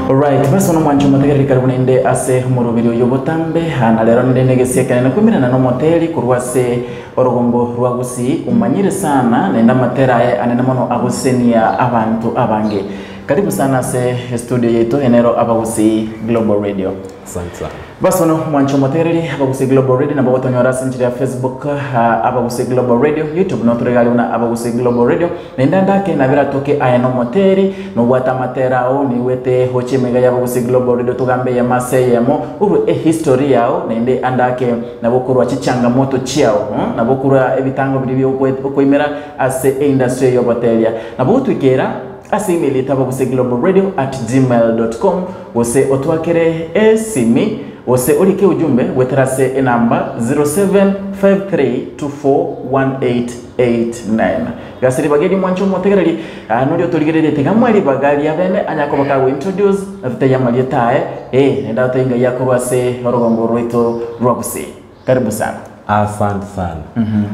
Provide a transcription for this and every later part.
Alright, basi bono mwanche omotegereri karibu naende ase omoroberi oyo botambe Ah, na rero ninde negesie ekenene kwemerana na omoteri korwa ase orogongo rwa Gusii omanyire sana naende amatera aye anene mono agosenia abanto abange. Karibu sana ase estudio yaito enero Abagusii Global Radio. Asante sana. Basi bono mwanche omotegereri Abagusii Global Radio nabo gotonyora ase enchera ya Facebook ah, Abagusii Global Radio, YouTube notore iga aria buna Abagusii Global Radio. Naende ande ake nabere atoke aye nomoteri, nobwate amatera ao, niigwete gochia emaiga y'Abagusii Global Radio togambe eyemo ase eyemo, orwe ehistory yao, naende ande ake nabo okorwa chichangamoto chiao, mm, nabo okorwa ebitango biria bia okoimera ase eindustry eye y'oboteria. Nabo gotwikera ase email yaito abagusiiglobalradio at gmail dot com gose otwakere esimi gose orike ujumbe goetera ase enamba 0753241889. Gase ribaga eri mwanche omotegereri, ah, noria otorigererie tiga mwe ribaga ria bene anyare koba kago introduce na totebie amarieta aye, eh, naende agotebie ngai akorwa ase orogongo rwaito rwa Gusii. Karibu sana. Asante sana.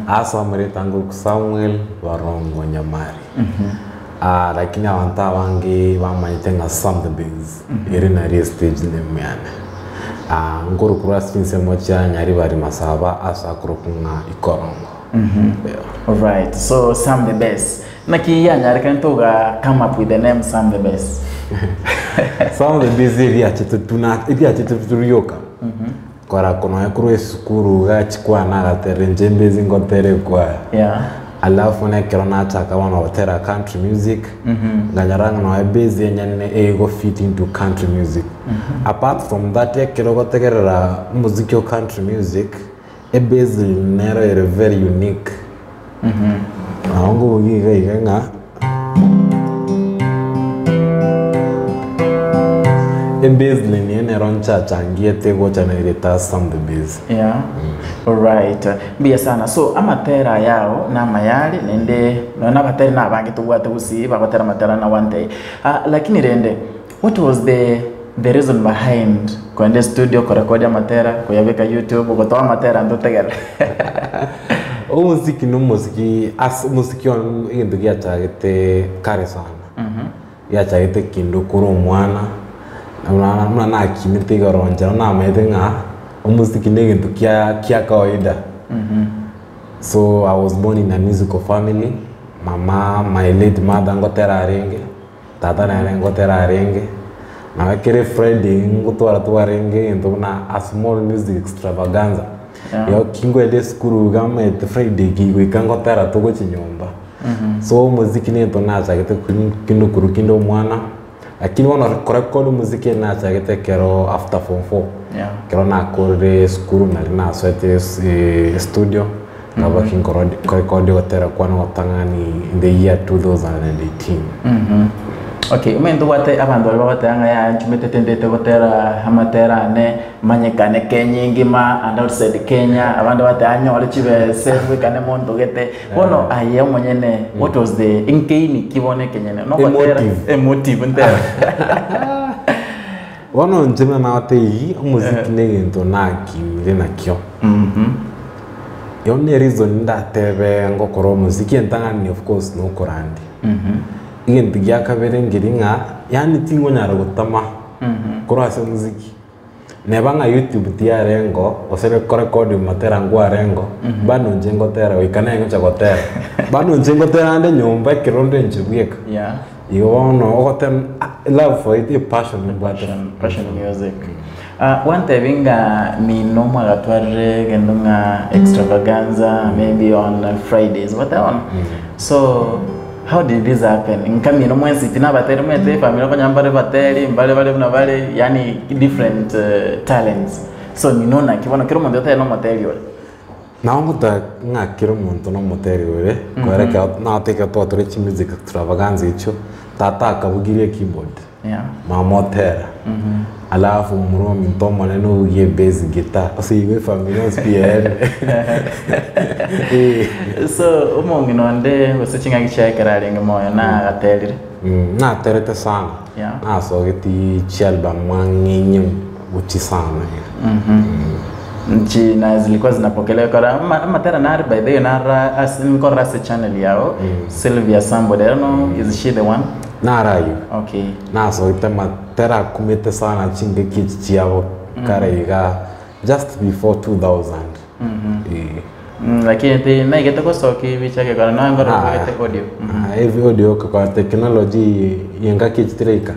Ase amarieta ngoku Samuel Barongo Nyamari. Ah, lakini abanto abange bamanyete ng'a Sam the Biz eri nario estage name yane. Ah, nkorokwa ase chinsemo chia Nyaribari Masaba ase akorokwa ng'a Ikorongo. Yeah. Alright, so Sam the Best. Naki yanyarekanete oga come up with the name Sam the Best? Sam the Biz eriachete tu na eriachete tu rioka. Kora kononya korwa esukuru iga chikwana agaterera inche mbezi ngotere ekwaya. Yeah. Alafu nekero nachaka bono gotera country music, nkanyora ng'a nonya bass enyene ego fit into country music. Apart from that ekero ogotegerera omoziki o country music, ebass nero ere very unique. Nabo nkobogia iga iga ng'a. Ebaseline eye nero nchachangiete gocha na ereta some the base. Yeah. Alright. Mbuya sana. So amatera aya ao namayare naende nonya na abateri na abange tobwate gusii bagotera amatera na one day. Ah, lakini rende what was the the reason behind kogenda estudio korekodi amatera koyabeka youtube gotoa amatera ntotegerere? Omosiki na omosiki ase omosiki one egento giachagete kare sana. Giachagete kinde kore omwana, buna buna nakinete igoro nchera namanyete ng'a omosiki na egento kia kia kawaida. So I was born in a musical family, mama my late mother ngotera arenge. Tata nere ngotera arenge, nabo kere Friday ngotwara twarenge egento buna a small music extravaganza. Yeah. Igo kinkoenda esukuru iga omanyete Friday kigoika ngotera togochia nyomba. So omoziki negento nachagete kuri kinde korwa kinde omwana, lakini bono korekodi omoziki nachagete ekero after form four. Yeah. Ekero nakorire esukuru nari nasoete ase estudio. Nkaba kinkorodi korekodi ogotera kwane ogotang'ani in the year 2018. Okay, omanyete ntobwate abanto baria bagoteba ng'a yaya nchumete tendete gotera amatera ane, manyekane Kenya engima and outside Kenya, abande bagoteba anyore chibese mbwekane monto gete. Bono aye omonyene what was the nkeini ki bono ekenyene? Nogotera Emotive. emotive ntebe. Bono inche buna nagotebirie, omoziki na egento nakinire nakio. Eyo ne reason ndatebe ngokora omoziki entang'ani of course na okorandia. Egento gia kabere nkeri ng'a yaani tingonyara gotama korwa ase omoziki. Neba ng'a youtube tiarengo gose korekodi matera nkwarengo, bado inche ngotera goika naye ngocha gotera. Bado inche ngotera ande nyomba ekero nde inche bweka. Yeah. Igo bono ogotema love for it, epassion nimbwate. Passion, passion music. Ah, gwantebi ng'a mino mwagatwarire egento ng'a extravaganza maybe on Fridays whatever on. So how did this happen? Nka mino mwensi pi nabateri mwete efamiri okonya mbare bateri mbare bare buna bare yaani different eh, talents. So mino naki bono kera omonto otari nomoteri ore. Nabo ngoteba ng'a kera omonto nomoteri ore, kore ekero nagoteba ekero twatwarire chimusic extravaganza echio, tata akabugirie ekeyboard, Yeah. mama otera, alafu omura ominto omonene obugie ebass guitar, ase igo efamiri yonsi pi yaerire. Eh. So omong'ina onde gose ching'aki chiaye ekero arenge moyo nagaterire. Naterete sana, Yeah. nasogetie chialbum ang'e inye gochia sana iga. Nchi na zilikuwa zinapokelewa kora ama- amatera nare by the way nara ase nkorora ase channel yao Sylvia somebody I don't know is she the one? Naro ayio. Okay. Nasoete amatera akumete sana chingaki echi chiabo kare iga just before 2000. Eh. Lakini ti naigete gosokia ebicha egekora nonya nkorora Ah, obegete audio. ah, evi audio okakora technology yengaki echi teraika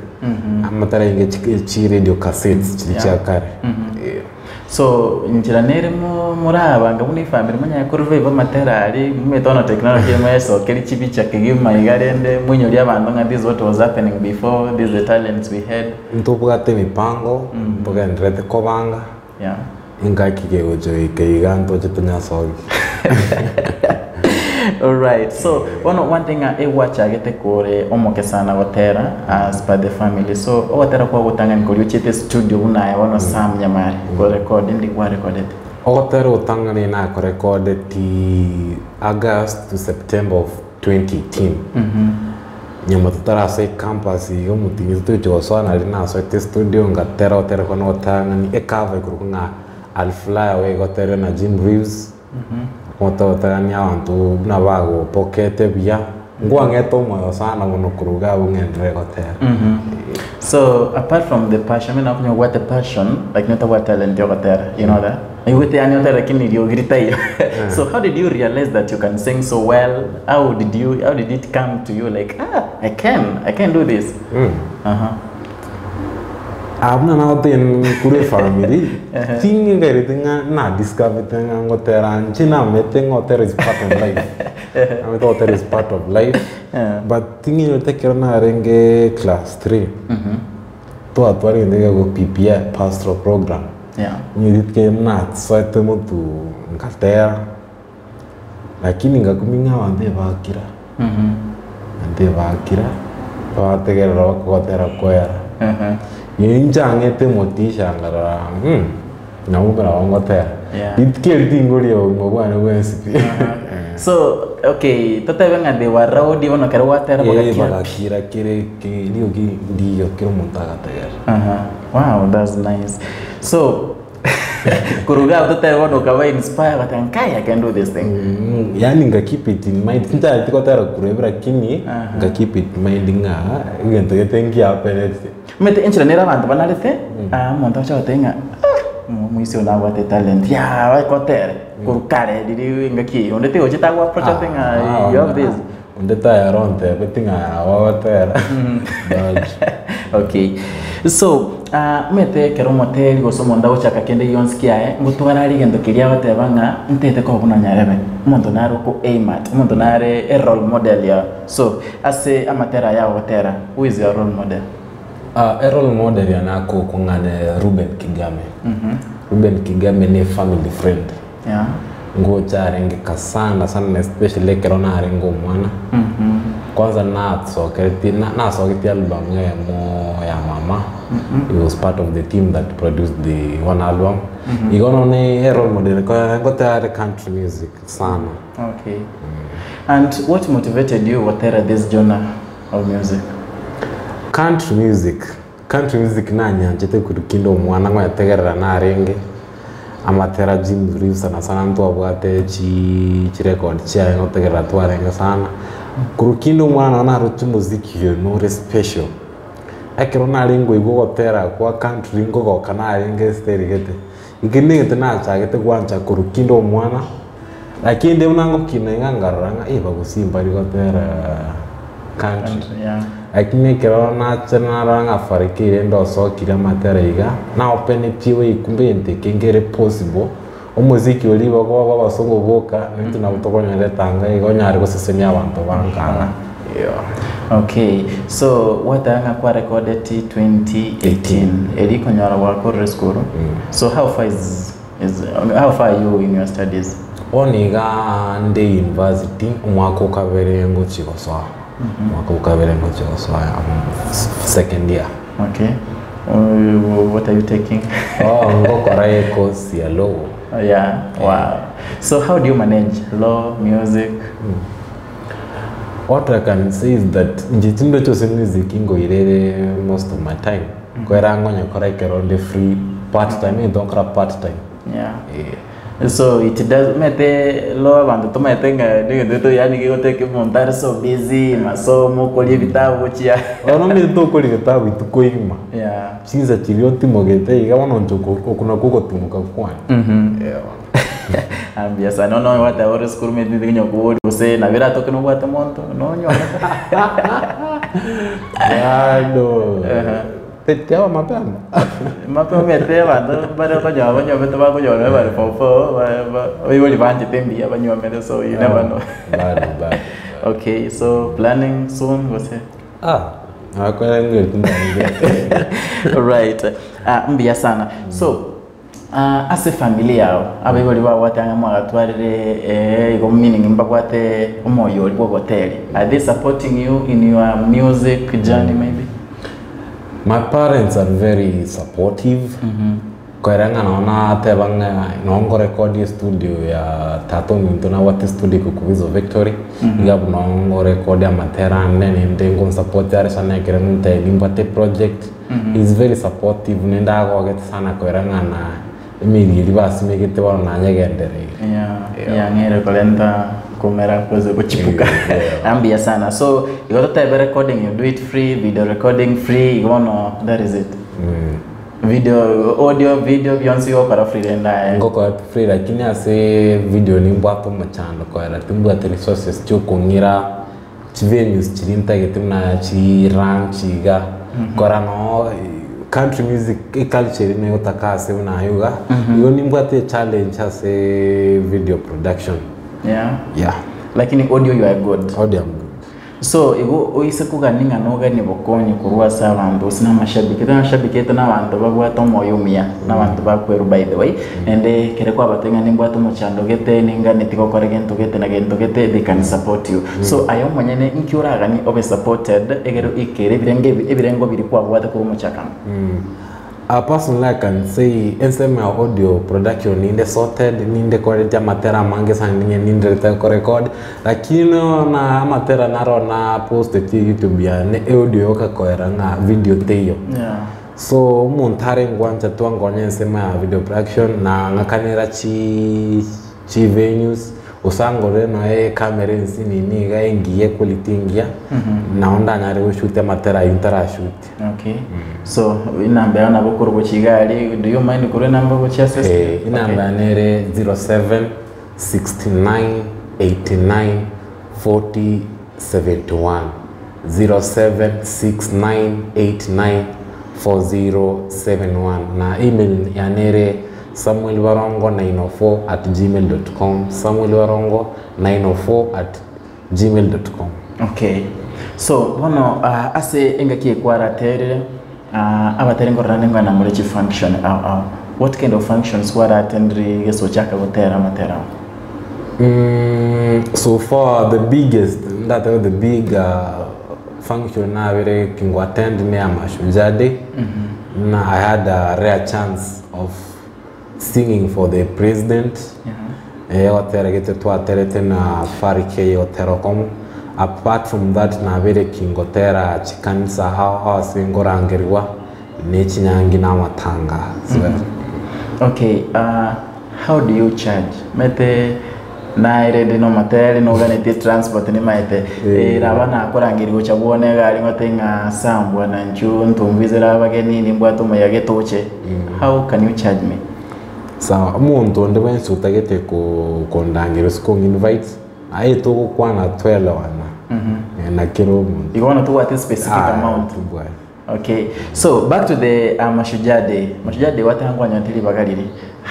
amatera inge chi radio cassettes chiri chia kare. Eh. So inchera nere mo morabange buna efamiri monyare ko revive amatera aria momanyete bono technology emoesokeria chibicha kegima iga rende moinyorie abanto ng'a this is what was happening before, this is the talents we had. Ntobwate emipango ntogendererete kobanga Yeah. engaki kegocha goika iga ntoche tonyasoki. Alright, so bono one thing ng'a egwachagete kore omoke sana gotera as per the family so ogotera kwa ogotang'ani koria ochiete studio buna aye bono Sam Nyamari korecord ndi kwarecordete? Ogotera ogotang'ani nakorecordeti August to September of 2018 nyuma totarasoa ecampus iga omotinyi totochi gosoa nari nasoete estudio ngatera ogotera kwane ogotang'ani ecover ekorokwa ng'a I'll fly away egoterwa na Jim Reeves. Gototania abanto buna bagopokete buya, nkwang'ete omoyo sana mono korwa iga abwo ng'enderere gotera. So apart from the passion, muna okonya obwate passion lakini otabwati talent ya ogotera, you know that? Oigwete yaani otere lakini riogi ritaiyo. So how did you realize that you can sing so well? How did you how did it come to you like ah I can I can do this? Aha. Ah, buna nagotebia korwa efamiri, ting'engereti ng'a nadiscoverete ng'a ngotera inche namanyete ng'a gotera is part of life, namanyete gotera is part of life, but ting'enyorete ekero narenge class three, twatwara egento gekogwa PPI, pastoral program, Yeah. ng'ereti nasoete motu ngatera. Lakini ngakumia ng'a abanto ebakira, abanto ebakira, bategerera okogotera kwera. Inche ang'ete motisha nkarora mh, nabo nabo ngotera. Yeah. Rituko eri tingoria obogima bwane bwensi pi. So okay totebe ng'a they were rowdy bono ekero gwatera Eh, bagakira pi. bagakira kere ki riogi ndiyo kera omonto agategerera. Aha, wow that's nice. So Korwa iga abwo totebe bono okaba inspired ogoteba nkai I can do this thing. Mm, yaani nga keep it in mind tinchageti gotera korwa ebi lakini nga keep it in mind ng'a egento gete ngiapenete. Omanyete enchera nere abanto banarete, ah, omonto agocha goteba ng'a ah, omoisia oyo nabwate etalent yaaa gotere korwa kare riria engaki eyio onde tigochete ago approach ase ng'a you have this. Onde tayare ontebeti ng'a nabo ogotera but Okay. So, ah, omanyete ekero omoteri gose omonto agochaka kende gionsi kiaye, ngotwara are egento keria agoteba ng'a ntete koba buna nyarebe. Omonto nare oko aim at, omonto nare e role model yao. So, ase amatera aya agotera, who is your role model? Ah, e role model yane akokwa ng'a ne Reuben Kigame. Reuben Kigame ne family friend. Yeah. Ngocha arenge kasana sana na especially ekero narenge omwana. Kwanza nasokeretie na- nasogetie album eyemo ya mama. He was part of the team that produced the one album. Igo nonye e role model ko- ngotera are country music sana. Okay. And what motivated you gotera this genre of music? Country music, Country music nanyanchete korwa kinde omwana ngoyetegerera narenge, amatera Jim Reeves sana sana ntwabwate chi chirecord chiaye ngotegerera twarenge sana. Korwa kinde omwana nabo naroche omoziki oyo nore special, ekero narenge koigwa ogotera kwa country nkogoka narenge esteri gete, eke na egento nachagete gwancha korwa kinde omwana, lakini rende buna ngokina iga nkarora ng'a eh bagusii mbari gotera country. Country, yeah. Lakini ekero nacha narora ng'a farikei rende osokire amatera iga, na openetie way kumbe egento eke nkere possible, omosiki oria igo okoba bwa abasongo boka, naintwe nabo tokonyora etanga iga onyare gosesenia abanto bange iga. Yeah. Okay, so gwateba ng'a kwarecordeti 2018, erio okonyora gwakorire esukuru, so how far is, is, how far are you in your studies? Bono iga nde university, omwaka okabere ngochia gosoa. Omwaka o kabere ngochia gosoa second year. Okay. Uh, what are you taking? Oh, ngokora ecourse ya law. Oh, yeah. Wow. So how do you manage law, music? What I can say is that inche chindoche ase music ngoirere most of my time. Kwera ngonyekora ekero nde free part time, egento ngokora part time. Yeah. Eh. So it does omanyete lo abanto tomaete ng'a negento gete yaani gegoteka omonto are so busy, masomo, okoria ebitabu gochia. Bono omanyete tokoria getabu rituko rigima, Yeah. chinsa chiria otimogete iga bono inche oko oko nakwo ogotumoka kwane. Eh bono. Ah, mbuya sana. Bono gwateba ore esukuru omanyete nintete konya koboria gose nabo eratoke nobwate omonto, nonyorete. Bado. Tiaba mapema. Mapema omanyete abanto mbare okonyora banyuomete bakonyora bare form four, ba- ba- abaibori banchete mbuya banyuomete so you never know. Bado bado. Okay, so planning soon gose? Ah, nakwera ng'we tindange. Right. Ah, mbuya sana. So, ah, ase efamily yao, abaibori babwate ang'e mwagatwarire eh, igo meaning mbabwate omoyo oria bwa oboteri. Are they supporting you in your music journey maybe? My parents are very supportive. Koera ng'a nonye nateba ng'a nonye nkorekodia estudio ya tata ominto nabwate estudio iko Victory, iga abwo nonye nkorekodia amatera ane naende ngonsupport are sana ekero ntebi mbwate project, he is very supportive naende agogete sana koera ng'a na emeri eria basimegete bono nanyegendereire. Yeah, yeah, ng'ere korenta komera gose gochipuka. Yeah. Mbuya sana. So, igo totebe recording you do it free, video recording free, igo bono that is it. Video, audio, video bionsi gokora free rende aye. Ngokora free lakini ase video nimbwate omochando koera timbwate resources chiokong'ira chivenues chiria ntagete buna chiranch iga kora noo country music eculture eria negotaka ase buna aywo iga, igo nimbwate echallenge ase video production. Yeah. Yeah. Lakini audio you are good. Audio I'm good. So igo oise kogania ng'a noganie bokonyi korwa ase abanto gose na amashabiki, ekero amashabiki aito na abanto babwate omoyo omuya, na abanto bakwerwa by the way, naende ekero kwabatebia ng'a nimbwate omochando gete, ninganeti gokora egento gete na gento gete, they can support you. So aye omonyene inki oraganie obe supported egere oikere ebirengo ebi ebirengo biria kwabwate korwa omochakano? Personally I can say ensemo ya audio production ninde sorted, ninde koreti amatera amange sana ninye ninderete korecord, lakini na amatera naro na posteti youtube yane audio yoka koera ng'a video teiyo. Yeah. So omonto are ngwancha twankonya ensemo ya video production na ng'akanera chi chi venues, gose angorere noe ecamera ensinini iga engiya equality engiya, nabo ndanyare goshoot amatera aywo ntarashoot. Okay. So enamba yao nabo okorwa gochia iga aria, do you mind korwa enamba gochia ase Eh, enamba yane ere 07 69 89 40 71 07 69 89 40 71 na email yane ere samuelbarongo904@gmail.com samuelbarongo904@gmail.com Okay. So bono ah, ase engaki ekwaraterire ah, abateri nkorora rende ng'ana more chifunction ao ao. What kind of functions kwaratendire gese ochaka gotera amatera ao? So far the biggest ndatebe the big function nabere kingo attend ne ya Mashujaa Day na I had a rare chance of singing for the president eh, gotera gete twaterete na Fari K gotera okomo apart from that nabere kingotera chikanisa ao ao ase ngorangerigwa ne chinyangi na amatanga as well. Okay, how do you charge? Mete naerende nomateri noganetie transport nimaete eh, raba nakorangeria gocha bwone egari ngote ng'a sambwa na inchu ntumbuizere abageni nimbwate omoyega getoche how can you charge me? Sawa, omonto onde bwensi otagete ko- kondangeria gose kong'invite, aye togokwana twelewana Eh, na kera omonto. Igo bono tobwate specific Ah, amount. tobwate. Okay, so back to the Mashujaa Day. Mashujaa Day gwateba nkwanyorete ribaga riria.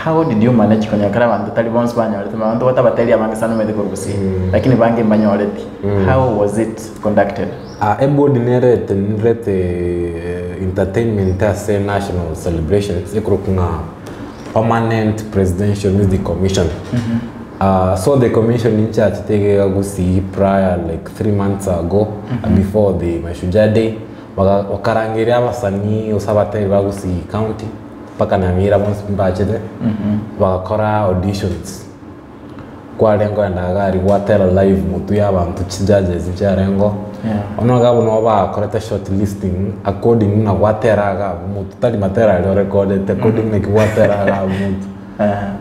How did you manage konya kera abanto tari bonsi banyorete abanto gotabateria abange sana omanyete korwa gusii lakini bange mbanyoreti. How was it conducted? Ah, eboard nerete nirete entertainment ase national celebrations ekorokwa ng'a permanent presidential music commission Ah, so the commission inchachete iga gusii prior like 3 months ago before the Mashujaa Day Baga bakarangeria abasanii gose abateri ba Gusii County mpaka Nyamira bonsi mbachete, bagakora auditions. Kwarenge kogenda iga aria gwatera live motwe ya abanto chijudges nchiarengeo, Yeah. bono iga abwo nabo bakorete short listing according buna gwatera iga abwo motwe tari matera aria orekodete according naki gwatera iga abwo motwe.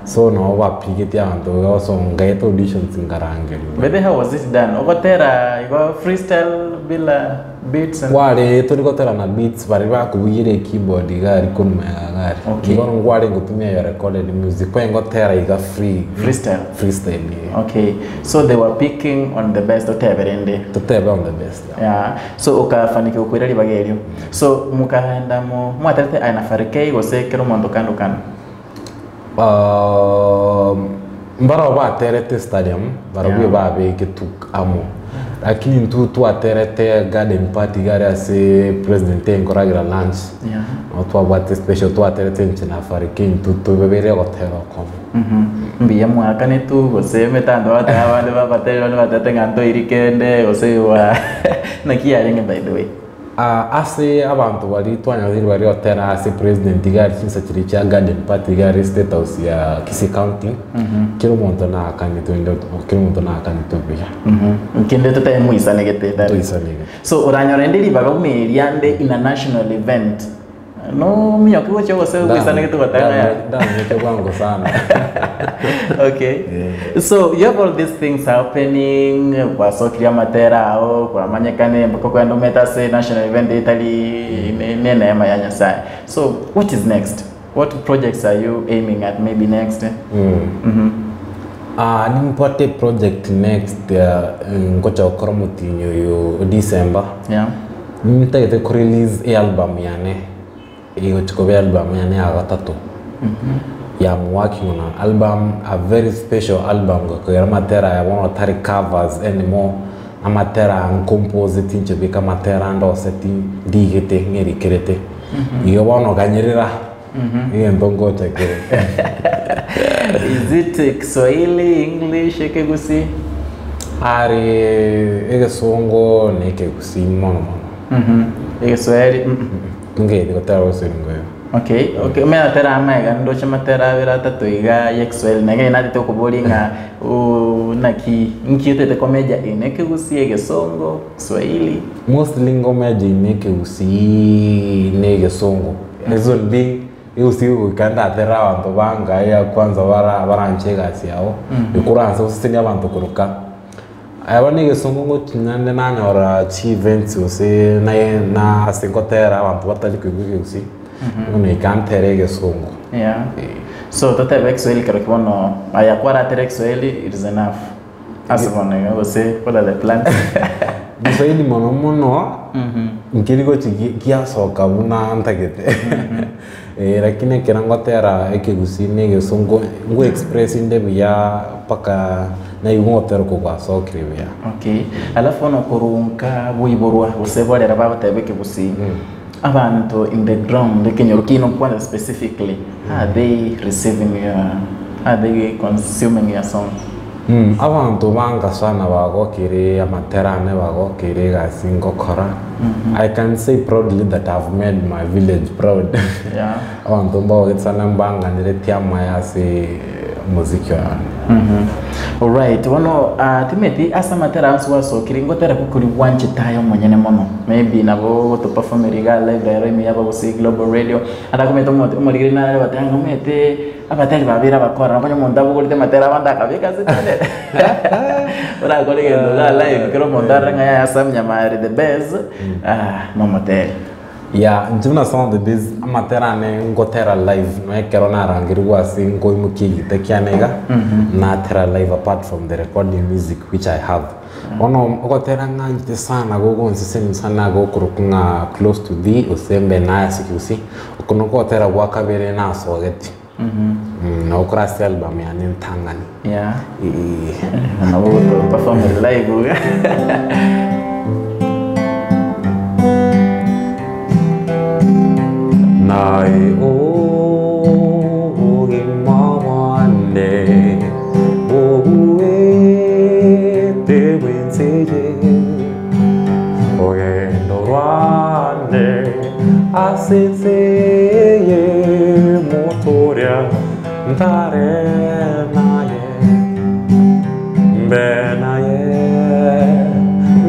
So nabo bapigetie abanto iga gose ngaeta auditions nkarangerigwa. By the way how was it done? Ogotera igo freestyle bila beats and. Kware tori gotera na beats baria bakobugia ekeyboard iga aria korwa magega iga aria. Okay. Igo nkware ngotumia your recorded music kware ngotera iga free. Freestyle. Freestyle eh. Okay, so they were picking on the best otebe rende. Totebe on the best yeah. Yeah, so okafanikiwa koira ribaga erio. So mokagenda mo mwaterete aye na Pharry K gose kera omonto kando kando? Mbarabwo baterete stadium, barabwo Yeah. babegetwe amo, lakini intwe twaterete garden party iga aria ase president enkoragera lunch, Yeah. nabo twabwate special twaterete inche na Pharry K intwe tobabere ogotera okomo. Mbuya mwakanetwe gose emetandao bateba abande babaterire abande batete ng'a ntoiri kende gose iwa naki yarenge by the way? Ase abanto baria twanyorire baria gotera ase president iga aria chinsa chiria chia garden party iga aria state house ya Kisii county, kera omonto naakanetwe inde kera omonto naakanetwe buya. Kende totabe moisanegete that is. Toisanegete. So oranyora inde ribaga buna eria ande in a national event, Nominyoke gochia gose oisanegete goteba ng'a yaya. Ndamanyete bwango sana. Okay. So you have all these things happening, gwasokirie amatera ao, kwamanyekane mpaka okogenda omanyete ase national event etari ne ne neema ya Nyasaye. So what is next? What projects are you aiming at maybe next? Ah, nimbwate project next ngocha gokora omotinyi oyo December. Yeah. Nintagete ko release ealbum yane, egochi koba ealbum yane ya gatato, ya am working on an album, a very special album gokogera amatera aya bono tari covers anymore, amatera ncomposeti inche beka amatera ndoseti ndigete ng'erikerete, igo bono ganyerera egento ngocha kere. Is it Kiswahili, English, Ekegusii? Are egesongo na ekegusii mono mono. Egeswahili mm. Ngeeti gotera gose ngoyo. Okay, okay, omanye matera amaiga ndoche matera abere atato iga ya ekeswahili na ekero natete okoboria ng'a ooh naki nki otete komeja in ekegusii, egesongo, kiswahili? Mostly ngomeja in ekegusii na egesongo. Reason being, egusii goika ndatere abanto bangaye ya kwanza bara baranche egasi yao, ekoranse gosesenia abanto korwa Aya bono egesongo ngochi naende nanyora chi events gose naye na ase ngotera abanto batari koigwa ekegusii, bono goika ntere egesongo. Yeah. So totebe ekeswahili kero ki bono aya kwaratere ekeswahili it is enough ase bono iga gose what are the plans? Kiswahili mono mono, nkeri gochi giasoka buna ntagete, lakini ekero ngotera ekegusii na egesongo, ngo express inde buya mpaka naigwa ogotera oko gwasokire buya. Okay, alafu bono korwa boiborwa gose borera bagoteba ekegusii, abanto in the ground ekenyoro kiaino kwanza specifically, how are they receiving your, how are they consuming your songs? Abanto banga sana bagokire amatera ane bagokire egasi ngokora. I can say proudly that I've made my village proud. Abanto mbagogete sana mbanganeretie amaya ase omoziki one. Alright, bono ah, timeti ase amatera onsi gwasokire ngotera ki koria gwanchete aye omonyene mono maybe nabo ogotoperformera iga live rero ime ya Abagusii Global Radio ande akomanyete omonto omorigereria nare goteba ng'a omanyete abateri babere abakora nabo onye omonto abogorete amatera abande akabeka ase channel orakore egento iga live kera omonto arore ng'a yaya Sam Nyamari the best ah, nomoteri. Yeah, inche buna some of the days amatera ane ngotera live nonya ekero narangerigwe ase nkoimokia egita kiane iga, natera live apart from the recording music which I have. Bono ogotera ng'anchete sana gogonsesenia sana gokorokwa ng'a close to thee gose mbe naye ase ekegusii, oko noko ogotera gwa kabere nasogeti, nabo kore ase album yane entang'ani. Yeah. Nabo ogoto perform live iga. Naye obogima bwane obuete bw'ense eye, orogendo rwane ase ense eye, motoria ntare naye, mbe naye,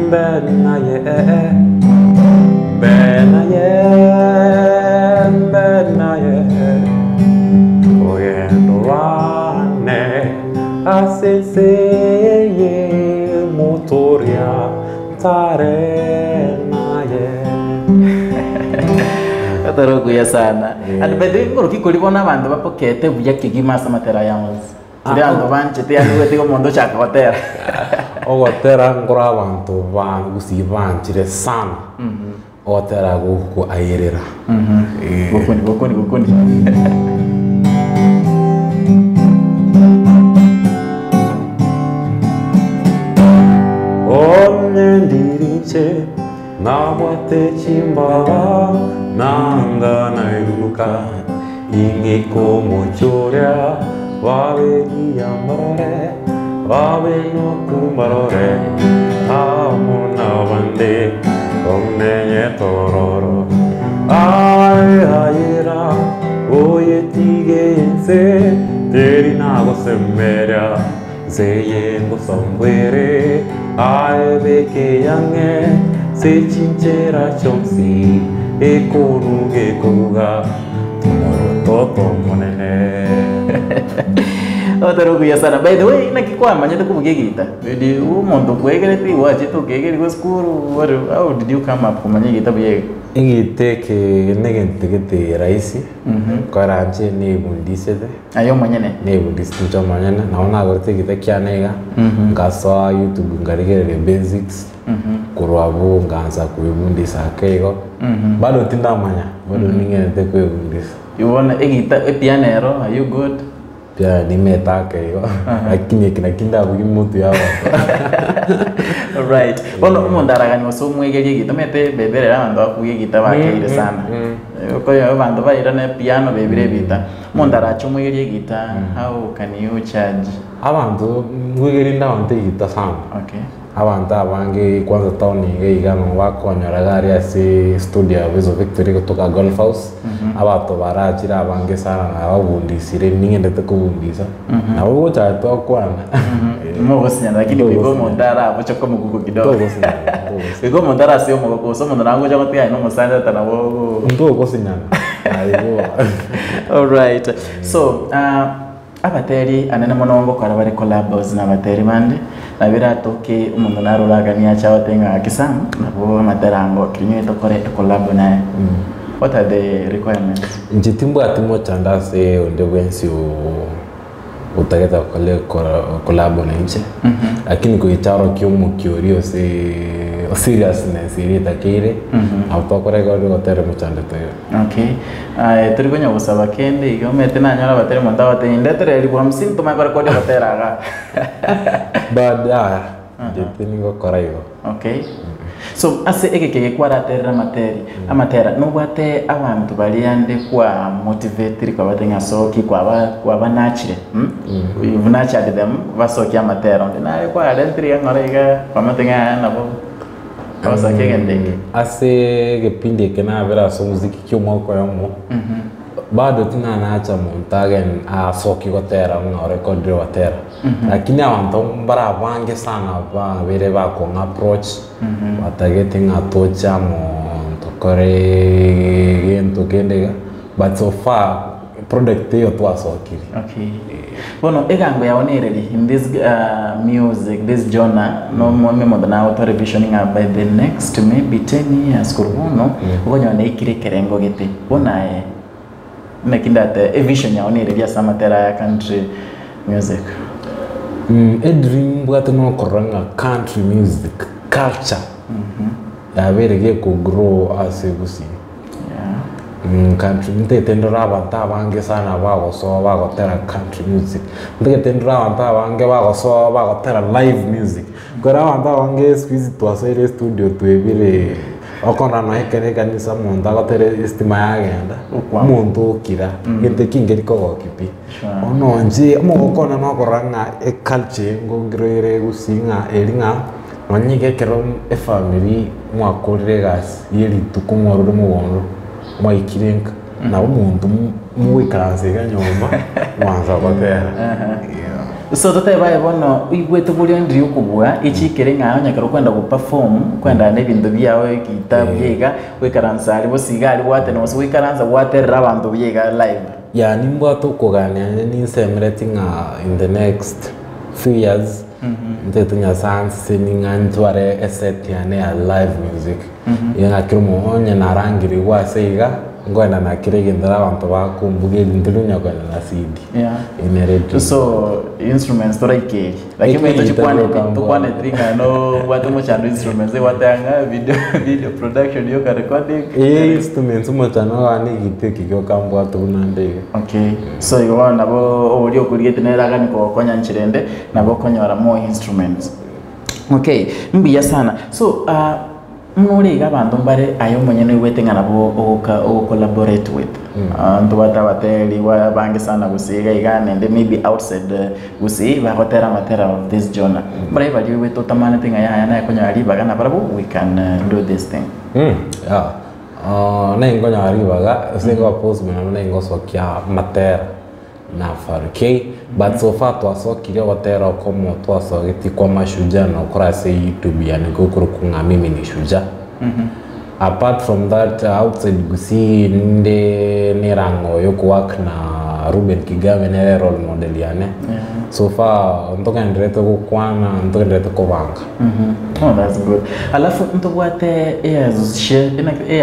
mbe naye, mbe naye, mbe naye, orogendo rwane. Ase ense eye motoria ntare naye. Otari okuya sana. And by the way, ngoroki kori bono abanto bapokete buya kegima ase amatera aya onsi. Tiri abanto banchete yaani obwate iga omonto ochaka gotera. Ogotera nkore abanto ba gusii banchire sana, ogotera gokoayerera. Gokoni gokoni gokoni. Onye ndirinche nabwate chimbaba nanga nairuruka ing'ike omochie oria babe giya mbarore babe noku mbarore amo nabande tomenyete ororo Aye ayera oyetige ense teri nagosemeria nse eye ngosombwere aye beke yang'e se chinchera chionsi ekonu gekobuga tomoroto tomonene. Otari okuya sana. By the way, naki kwamanyete kobugia egita? Did omonto okwegereti, gwachete okegerigwa esukuru, what, how did you come up komanya egita buya iga? Egita eke negento gete rahisi, kora inche nebundisete. Aye omonyene? Nebundisete inche omonyene, nabo nagorete egita kiane iga, nkasoa youtube nkarigereria basics, korwa abwo nkaansa koebundisa ake igo, bado tindamanya, bado ning'endete koebundisa. Bono egita, epiano ero, are you good? Piano nimete ake igo, lakini eke naki ndabugie motwe ya abanto. Right. Bono omonto aragani gose omwegerie egita, omanyete bebere ere abanto bakobugia egita bakeire sana. Okonya abanto bairana epiano bebire ebita. Omonto arache omwegerie egita, how can you charge? Abanto, nkwegeria inde abanto egita sana. Okay. Abanto abange kwanza town iga iga nabo bakonyora iga aria ase studio ya Voice of Victory gotoka Golf House, abanto barachire abange sana nababundisire ning'endete kobundisa, nabo ogocha twakwana. Mogosinyana lakini goika omonto arabochoke omoguko kidogo. Ntogosinyana, ntogosinyana. Goika omonto arasie omogoko gose omonto naye ogocha gotiga aye na omosani ata nabo ogo. Ntogosinyana, aye boa. Alright. So, abateri anene mono ngokora bare collabos na abateri bande, nabo eratoke omonto naro oraganie ache agote ng'a gaki Sam, nabo amatera ango ki nigo tokore ecollabo naye. What are the requirements? Inche timbwati mochando ase onde bwensi otagete gokora collabo na inche, lakini gocha orokia omokia oria ose seriousness eria etakeire, nabo tokora igo gotera mochando toiyo. Okay. Aye tori konya gosaba kende iga omanyete nanyora abateri omonto agotebia ndetere elifu hamsini tomanye korekodia gotera igaa. But yaya, inche tindi gokora igo. Okay. So ase egeke eke kwaraterire amateri, amatera, nobwate abanto baria ande kwa motivatiri kwabatebia ng'a soki kwaba kwabanachire mm? You've nurtured them basokie amatera onde naye kwarentire iga ng'ora iga kwamanyete ng'a aya nabo bagosokia egento eke. Ase egepindi eke nabere ase omoziki kia omwaka oyomo, bado tinanacha monto agen asokie gotera ng'a orekodire gotera, lakini abanto mbare abange sana babere bakong'a approach, batagete ng'a toche amo tokore gento kende iga, but so far product eyo twasokire. Okay. Bono egango yao nereri in this music, this genre, no ime omonto nagotwara evision ng'a by the next maybe 10 years korwa bono, okonyora naikire ekerengo gete. Bono aye, naki ndate evision yao nereri ase amatera aya country music? Edream mbwate nokorora ng'a country music culture yabeire gekogrow ase gusii. Country ntagete ndore abanto abange sana bagosoa bagotera country music, ntagete ndore abanto abange bagosoa bagotera live music. Ekero abanto abange siku hizi twasoire estudio twebire okonyora nonya ekero ekanisa omonto agotera estima yagenda, omonto okira, egento ekio nkeri kogokia pi. Bono inche omogoko one nokorora ng'a eculture eye ngogroere gusii ng'a eri ng'a nonye iga ekero efamiri mwakorire egasi ya erituko mwarure mogondo, mwaikire nka, nabo omonto mogoikaransa iga nyomba mwansa gotera. So totebe aye bono oigwete boria ndiri okobua echikere ng'a onye ekero okwenda go perform kwenda na ebinto biao egita buya iga goikaransa aria gose iga aria gwatena gose goikaransa gwaterera abanto buya iga live. Yeah nimbwate okogania naende ninsemereti ng'a in the next. few years ntete Nyasaye ansesenie ng'a ntware eset yane ya live music. Iga ng'a kera omonto onye narangerigwe ase iga, nkoenda na kera egento na abanto bakombuga ebinto riria onya koenda na CD. Yeah. Eye nere edream. So instruments toraikerie lakini Ekero omanyete tochikwaneti tochikwaneti tokwaneti ng'a nobwate omochando instruments egwateba ng'a video video production yoka recording. Ee instruments omochando oane egita eke gioka mbwate buna nde iga. Okay, so igo bono nabo oria okorigete nere agani kogokonya nchera ende nabo okonyora more instruments. Okay, mbuya sana. So ah, buna ore iga abanto mbare aye omonyene oigwete ng'a nabo ogoka ogocollaborate with. Ah, ntobwate abateri ba abange sana gusii iga iga naende maybe outside gusii bagotera amatera of this genre. Mbare baria oigwete otamaneti ng'a yaya naye konyora ribaga nabarabwo we can do this thing. Yeah. Naye nkonyora ribaga ase nkoba possible naende naye ngosokia amatera na Faruke but so far twasokirie ogotera okomo twasogetie kwa Mashujaa nokore ase YouTube yane gokorokwa ng'a mimi ni shujaa. Apart from that outside Gusii ninde nerang'o yokowork na Reuben Kigame nere role model yane. So far ntogendererete gokwana ntogendererete kobanga. Oh, that's good. Alafu ntobwate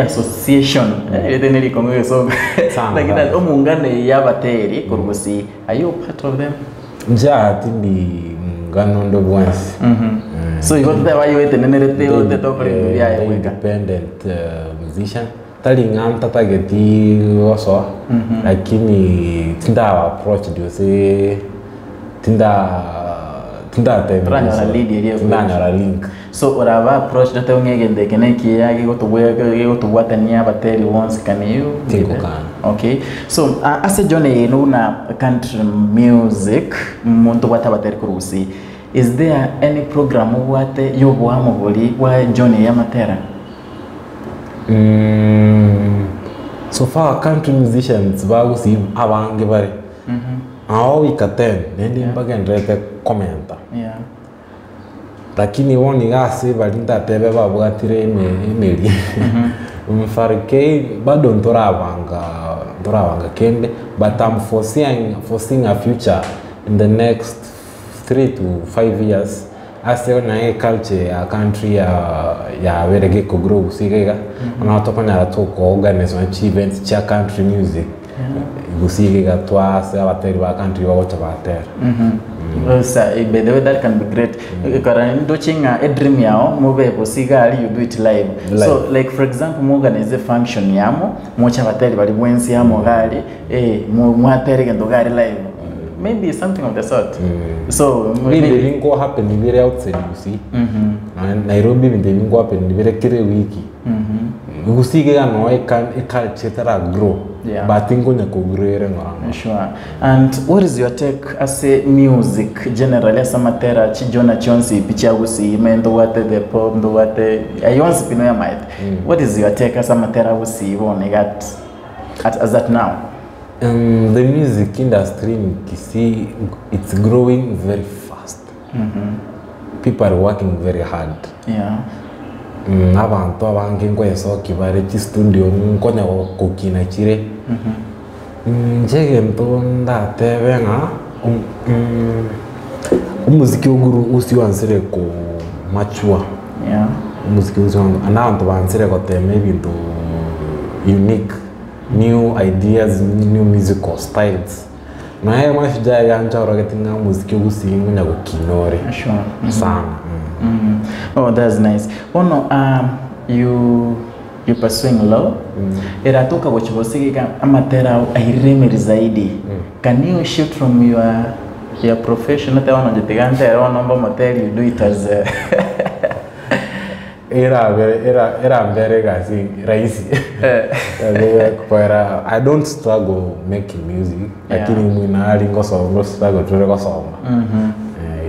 association erite ne rikong'u egesongo Sana, lakini sana. omungano eye y'abateri korwa gusii are you part of them? Inche aa tindi mungano onde bwensi. So igo toteba aye oetenenerete otete okore ebinto biaye Ndi bweka. independent musician tari ng'a ntatageti gosoa lakini tindaba approached gose tinda tindatebigwa Toranyora gosoa. lead eria ekogocha. Tindanyora link. So oraba approached otebe ng'a egento eke na ekiya gegotobwe gegotobwatania abateri bonsi can you be there? Tingokana. Okay, so ase genre eye buna country music monto obwate abateri korwa gusii. Is there any program obwate y'oboamo boria bwa John eye amatera? So far country musicians bagusii abange bare nabo goika 10 naende mbagendererete komenta Yeah. lakini bono iga ase baria ntatebe babwatire eme- emeri mfarikei bado ntorabanga ntorabanga kende but I'm foreseeing, foreseeing a future in the next 3 to 5 years ase onye eculture ya country ya yabere gekogrow gose iga iga, bono tokonyara tokoorganize nonye chi events chia country music gose iga iga twase abateri ba country bagocha batera. Sa, by the way that can be great. Ekero ndoche ng'a edream yao mobe gose iga aria you do it live. So Live. like for example moorganize efunction yamo, moche abateri baria bwensi amo iga aria, mwatere egento iga aria live. Maybe something of the sort. So Ebinto ebi nko happen bire outside Gusii, Nonya Nairobi ebinto ebi nko happen bire kera ewiki. Gusii iga noo eka- eculture etara grow, Yeah. but nkonya kogrow ere ng'ora ng'ora. Sure. And what is your take ase music generally ase amatera chigenre chionsi pi chia Gusii ime ntobwate the pop ntobwate ayio onsi pi noyamaete. What is your take ase amatera a Gusii bono iga at, at as at now? The music industry in Kisii it's growing very fast. People are working very hard. Yeah. Abanto abange nkoesoki bare chistudio nkonya gokina chire. Inche egento ndatebe ng'a omosiki oguru osiwansire komachua. Yeah. Omosiki osiwansire na abanto baansire gotema ebinto unique. New ideas, new musical styles. Nonya mashujaa iga nchorogeti ng'a omosiki ogusii ngonya gokina ore Sure. sana. Oh, that's nice. Bono you you pursuing law. Eratoka gochia gose iga amatera ao airire emeri zaidi. Can you shift from your your profession otebe bono inche tiga ntere bono mbe omoteri you do it as a Erabere era erambere egasi rahisi koera I don't struggle making music lakini mwinari ngosoma ngo struggle tore gosoma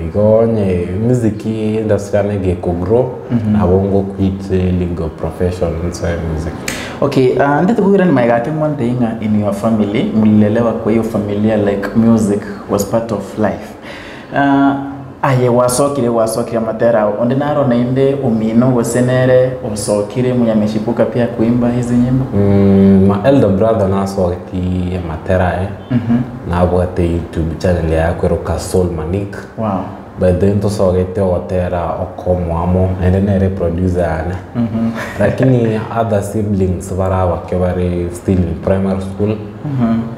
igo onye music industry yane gekogrow nabo ngoquit legal profession nsoe music. Okay, ndete kuirani maega ake mwantei ng'a in your family mlilelewa kwa hiyo familia like music was part of life. Aye gwasokire gwasokire amatera ao, onde naro naende omino gose nere osokire mwenye ameshipuka pia kuimba hizi nyimbo? My elder brother nasogeti amatera aye, nabwate YouTube channel yaye akweroka Soul Manique. Wow. By the way ntosogete ogotera okomo amo naende nere producer yane. Lakini other siblings bare abake bare still in primary school,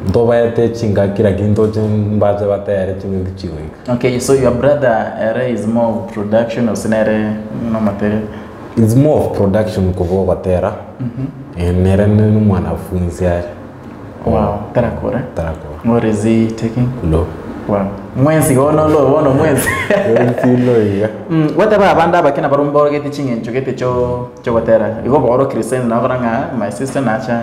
ntobaete chingaki lakini ntoche mbache batere chingaki chigoika. Okay, so your brother ere is more of production gose nere nomotere? Is more of production kobua ogotera, nere ne omwanafunzi are. Wow, tarakora? Tarakora. What is he taking? Law. Wow. Mwensi bono law bono mwensi. Mwensi law iga. Gwateba abande abake nabarobwo mborogeti ching'encho gete chio chiogotera. Igo borokire sense nabora ng'a my sister nacha.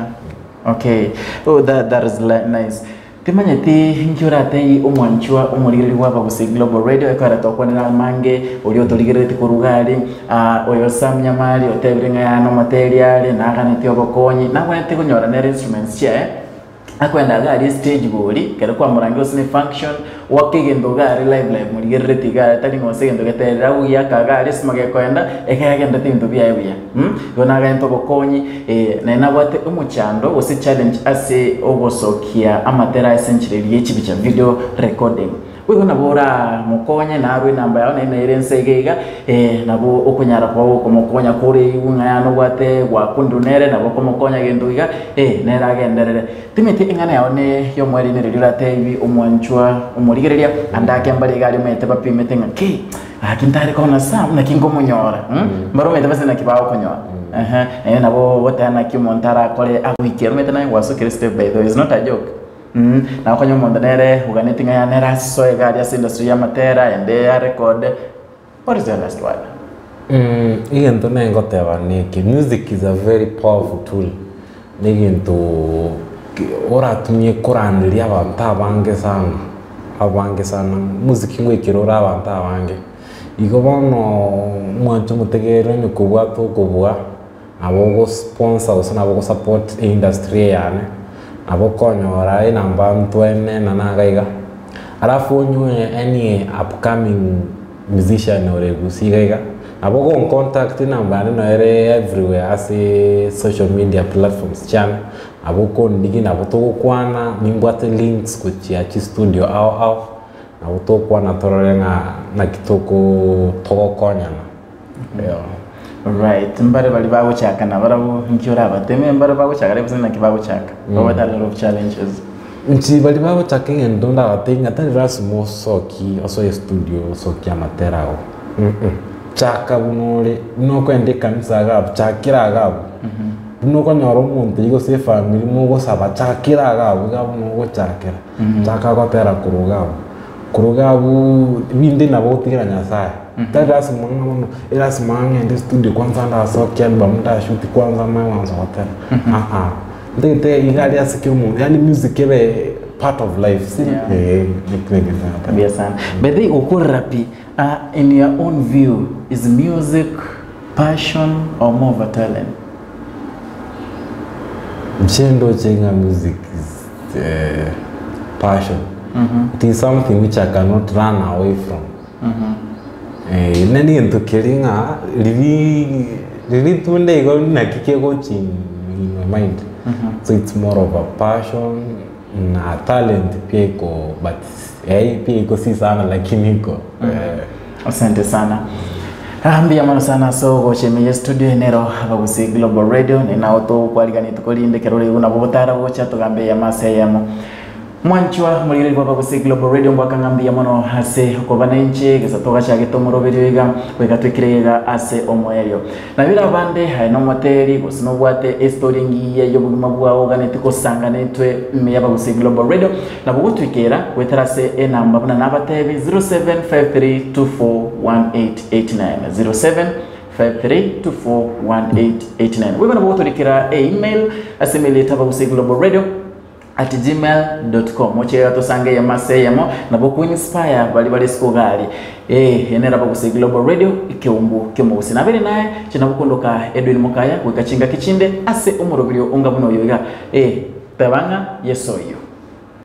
Okay. Oh that, that is nice. Timanyeti inki oratei omwanchwa omorigereria bwa Abagusii Global Radio ekero tokwanera amange oria otorigereretie korwa iga aria ah, oyo Sam Nyamari otebire ng'a yane omoteri are naganetie obokonyi nagwenerete konyora nere instruments chiaye akoenda iga aria estage bori ekero kwamorangire gose ne function oake egento iga aria live live morigereretie iga aria tari ng'a gose egento geterire agwo giaka iga aria esima gekoenda ekero agenderete ebinto biaye buya. Igo nagaente obokonyi, ee, naye nabwate omochando gose challenge ase ogosokia amatera ase enchera eria ye chibicha, video recording. Boigo nabo oramokonye narwe enamba yao naende nere ense iga iga, ee, nabo okonyara koba gokomokonya kore igwe ng'a yaani obwate gwakundirwe nere nabo okomokonya gento iga, ee, nere agenderere. Timeti eng'ana yao ne y'omoerio nere riria oratebi omwanchwa omorigereria, ande ake mbare iga aria omanyete bapimete ng'a ki. Gaki ntare kona Sam naki nkomonyora mm? Mbare omanyete base naki bagokonyora Ehe, naende nabo ogoteba naki omonto arakore agoikere omanyete naye gwasokire step by the way is not a joke mm? Nabo okonyora omonto nere oganeti ng'a nere asoe iga aria ase industry ya amatera ende arekode what is your last word? Egento naye ngoteba neke, music is a very powerful tool, na egento oratumie koranderia abanto abange sana, abange sana, omosiki ngoikera ore abanto abange. Igo bono mwanche omotegerere onye kobwate okobua, nabo ogo sponsor gose nabo ogo support eindustry eye yane, nabo okonyora enamba ntwenena naga iga, alafu onywe any upcoming musician ore gusii iga iga, nabo ogoncontact enamba yane noyo ere everywhere ase social media platforms chiane, nabo okondigia nabo togokwana, nimbwate links gochia chistudio ao ao, nabo togokwana torore ng'a naki toko togokonyana eeh. Right, mbare baria bagochaka nabarabwo nki orabateme mbare bagochaka gose naki bagochaka babwate a lot of challenges. Inche baria bagochaka egento ndabatebie ng'a tari lasima osokie osoe estudio osokie amatera ago chaka buna ore buna okoenda ekanisa iga abwo chakera iga abwo buna okonyora omonto eywo gose efamiri mogosaba chakera iga abwo iga buna ogochakera chaka gotera korwa iga abwo korwa iga abwooo ebinde nabo ogotigera nyasaye tari lasima ng'a bono elasima ng'ende estudio kwanza ndasokia album ndashoot kwanza manye kwanza gotera aa. Ntagete iga aria ase kera omonto, yaani music ebe part of life, si Yeah. eh, naki negento nataka. Buya sana. By the way, okorera pi, uh, in your own view, is music passion or more of a talent? Inche ndoche ng'a music is eh, passion. It is something which I cannot run away from. Eh, nende egento keria ng'a riria riria igo naki kegochi in my mind. So it's more of a passion na talent pia iko but eh, pia iko si sana lakini iko eh. Asante sana. Ah, mbuya mono sana ase ogochemia studio enero abagusii Global Radio ninao tokwarigania rituko rinde ekero rigo nabo botara gocha togambe eyemo ase eyemo. Mwanchwa morigereria bwa Abagusii Global Radio ngwaka ng'a mbuya mono ase okoba nainche gesa togachagete omoroberio iga goika twekire iga ase omoerio. Nabire abande aye nomoteri gose nobwate estory engiya y'obogima bwao oganeti gosanga naintwe ime y'Abagusii Global Radio nabo gotwikera goetera ase enamba buna nabatebi 0753241889 0753241889 boigo nabo gotorikera email ase email yaito Abagusii Global Radio at gmail dot com oche tosange eyemo ase eyemo nabo ku inspire bari bare isiko iga aria eh ene nabo gose global radio ekeumbu ki'omogusii nabere naye inche nabo kondoka Edwin Mokaya goika chingaki chinde ase omoroberio onga buna oyo iga eh teba ng'a Yeso oyio.